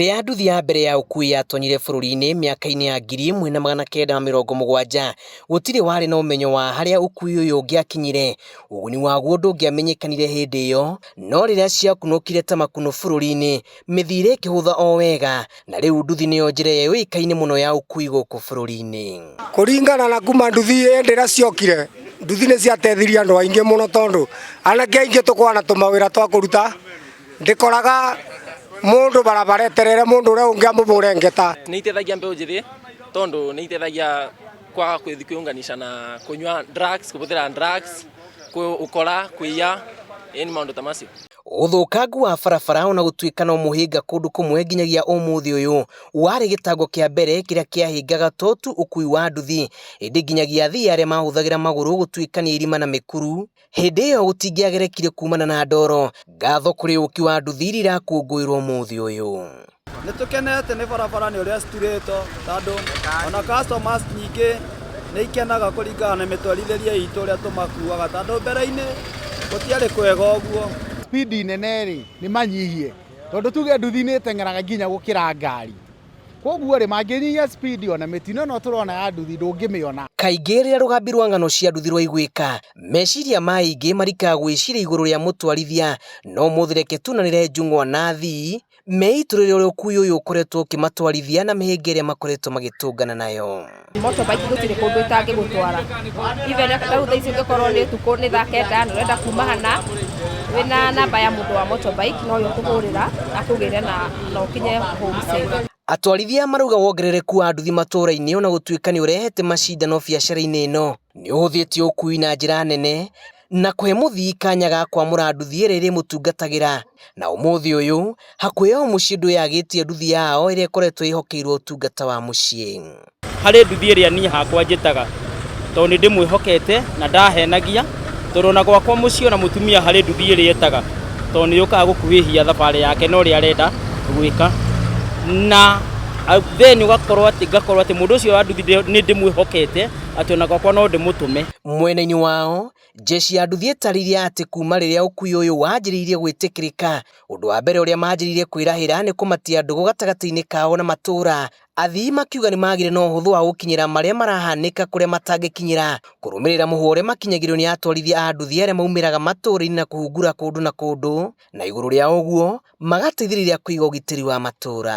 Rĩrĩa nduthi ya mbere ya ũkui yatonyire bũrũri-inĩ mĩaka-inĩ ya 1770, gũtirĩ warĩ na ũmenyo wa harĩa ũkui ũyũ ũngĩakinyire. Ũguni waguo ndũngĩamenyekanire hĩndĩ ĩyo, no rĩrĩa ciakunũkire ta makunũ bũrũri-inĩ, mĩthiĩre ĩkĩhũtha o wega, na rĩu nduthi nĩyo njĩra ĩrĩa yũĩkaine mũno ya ũkui gũkũ bũrũri-inĩ. Kũringana na kuma nduthi hĩndĩ ĩrĩa ciokire, nduthi nĩ ciateithirie andũ aingĩ mũno tondũ anake aingĩ tũkoragwo na tũmawĩra twa kũruta, ndĩkoraga mũndũ barabara eterere mũndũ ũrĩa ũngĩ amũbũre ngeta. Nĩ iteithagia mbeũ njĩthĩ tondũ nĩ iteithagia kwaga kwĩthi kwĩunganisha na kũnyua drugs, kũhũthĩra drugs, ũkora, kũiya, ĩni maũndũ ta macio. Ũthũkangu wa barabara ona gũtuĩka no mũhĩnga kũndũ kũmwe nginyagia ũmũthĩ ũyũ warĩ gĩtango kĩa mbere kĩrĩa kĩahĩngaga to tu ũkui wa nduthi ĩndĩ nginyagia athii arĩa mahũthagĩra magũrũ gũtuĩkania irima na mĩkuru hĩndĩ ĩyo gũtingĩagerekire kumana na ndoro. Ngatho kũrĩ ũki wa nduthi iria irakũngũĩrwo ũmũthĩ ũyũ. Nĩ tũkenete nĩ barabara nĩ ũrĩa citurĩtwo tondũ ona customers nyingĩ nĩ ikenaga kũringana na mĩtwarithĩrie itũ ũrĩa tũmakuaga tondũ mbere-inĩ gũtiarĩ kwega ũguo. Speed nene rĩ, nĩ manyihie tondũ tuge nduthi nĩ ĩteng'eraga nginya gũkĩra ngari. Koguo rĩ, mangĩnyihia speed ona mĩtino ĩno tũrona ya nduthi ndũngĩmĩona. Kaingĩ rĩrĩa rũgambi rwa ng'ano cia nduthi rwaiguĩka, meciria ma aingĩ marikaga gwĩciria igũrũ rĩa mũtwarithia, no ũmũthĩ reke tunanĩre njung'wa na athii meitũrũre ũrĩa ũkui ũyũ ũkoretwo ũkĩmatwarithia na mĩhĩnga ĩrĩa makoretwo magĩtũngana nayo. Motorbike gũtirĩ kũndũ ĩtangĩgũtwara. Even ta rĩu thaa ici ũngĩkorwo nĩ ũtukũ nĩ thaa kenda na ũrenda kuma hana, wĩna namba ya mũndũ wa motorbike no yo ũkũhũrĩra akũgĩre na ũkinye home safe. Atwarithia marauga wongerereku wa nduthi matũũra-inĩ ona gũtuĩka nĩ ũrehete macindano biacara-inĩ ĩno, nĩ ũhũthĩtie ũkui na njĩra nene na kũhe mũthii kanya ga kwamũra nduthi ĩrĩa ĩrĩmũtungatagĩra. Na ũmũthĩ ũyũ, hakuhĩ o mũciĩ ndwĩyagĩtie nduthi yao ĩrĩa ĩkoretwo ĩhokeirwo ũtungata wa mũciĩ. Harĩ nduthi ĩrĩa niĩ hakwa njĩtaga tondũ nĩ ndĩmwĩhokete na ndahenagia tondũ ona gwakwa mũciĩ ona mũtumia harĩ nduthi ĩrĩa etaga tondũ nĩ yũkaga gũkuhĩhia thabarĩ yake na ũrĩa arenda gwĩka na then ũgakorwo atĩ ngakorwo atĩ mũndũ ũcio wa nduthi nĩ ndĩmwĩhokete atĩ ona gwakwa no ndĩmũtũme. Mwena-inĩ wao, Jeshi ya nduthi ĩtarĩirie atĩ kuma rĩrĩa ũkui ũyũ wanjĩrĩirie gwĩtĩkĩrĩka, ũndũ wa mbere ũrĩa manjĩrĩirie kwĩrahĩra nĩ kũmatia ndũgũ gatagatĩ-inĩ kao na matũũra. Athii makiuga nĩ magire na ũhũthũ wa gũkinyĩra marĩa marahanĩka kũrĩa matangĩkinyĩra, kũrũmĩrĩra mũhwa ũrĩa makinyagĩrio nĩ atwarithia a nduthi arĩa maumĩraga matũũra-inĩ na kũhungura kũndũ na kũndũ, na igũrũ rĩa ũguo magateithĩrĩria kũiga ũgitĩri wa matũũra.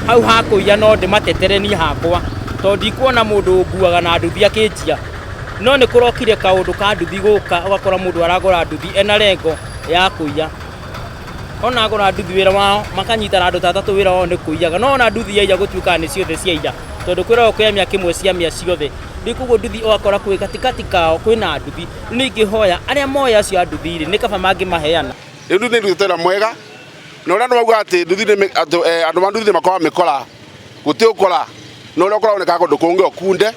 Hau ha kũiya no ndĩmatetere niĩ hakwa tondũ ndikuona mũndũ ũnguaga na nduthi akĩnjia. No nĩ kũrokire kaũndũ ka nduthi gũka ũgakora mũndũ aragũra nduthi ena lengo ya kũiya. Ona agũra nduthi wĩra wao makanyitana andũ ta atatũ wĩra wao nĩ kũiyaga. No ona nduthi yaiya gũtuĩkaga nĩ ciothe ciaiya tondũ kwĩragwo kĩamia kĩmwe ciamia ciothe. Rĩu koguo nduthi ũgakora kwĩ gatagatĩ kao kwĩna nduthi. Rĩu niĩ ingĩhoya arĩa moĩ acio a nduthi rĩ, nĩ kaba mangĩmaheana. Rĩu nduthi nĩ irutĩte wĩra mwega na ũrĩa andũ maugaga atĩ nduthi nĩ andũ eh, andũ ma nduthi nĩ makoragwo mĩkora gũtĩ ũkora na ũrĩa ũkora wonekaga kũndũ kũngĩ okunde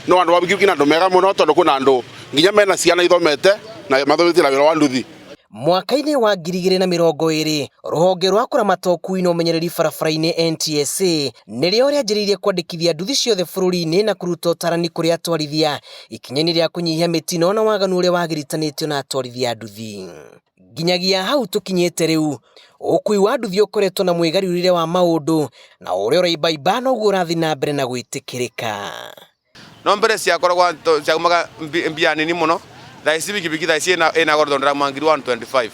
no andũ a bikibiki nĩ andũ mega mũno tondũ kwĩna andũ nginya mena ciana ithomete na mathomete na wĩra wa nduthi. Mwaka-inĩ wa 2020, rũhonge rwa kũramata ũkui na ũmenyereri barabara-inĩ NTSA nĩrĩo rĩanjĩrĩirie kwandĩkithia nduthi ciothe bũrũri-inĩ na kũruta ũtarani kũrĩ atwarithia ikinya-inĩ rĩa kũnyihia mĩtino na waganu ũrĩa wagiritanĩtio na atwarithia a nduthi. Nginyagia hau tũkinyĩte rĩu, ũkui wa nduthi ũkoretwo na mwĩgariũrĩre wa maũndũ na ũrĩa ũraimbaimba noguo ũrathiĩ na mbere na gwĩtĩkĩrĩka. No mbere ciakoragwo ciaumaga mbia nini muno, thaa ici bikibiki thaa ici ina goro tondu ndĩrauma ngiri 125.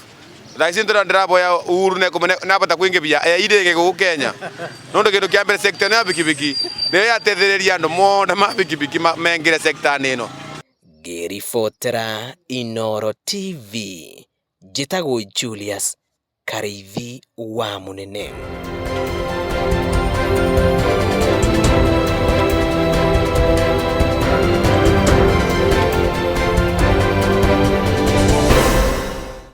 Thaa ici ndĩraboya Uhuru nabata kwingibia eirĩge gũkũ Kenya nondu kindu kia mbere sector ĩno ya bikibiki nĩyo yateithĩrĩria andũ mothe ma bikibiki mengĩre sector-inĩ ĩno. Ngĩribotera Inooro TV, njĩtagwo Julius Karĩithi wa Mũnene.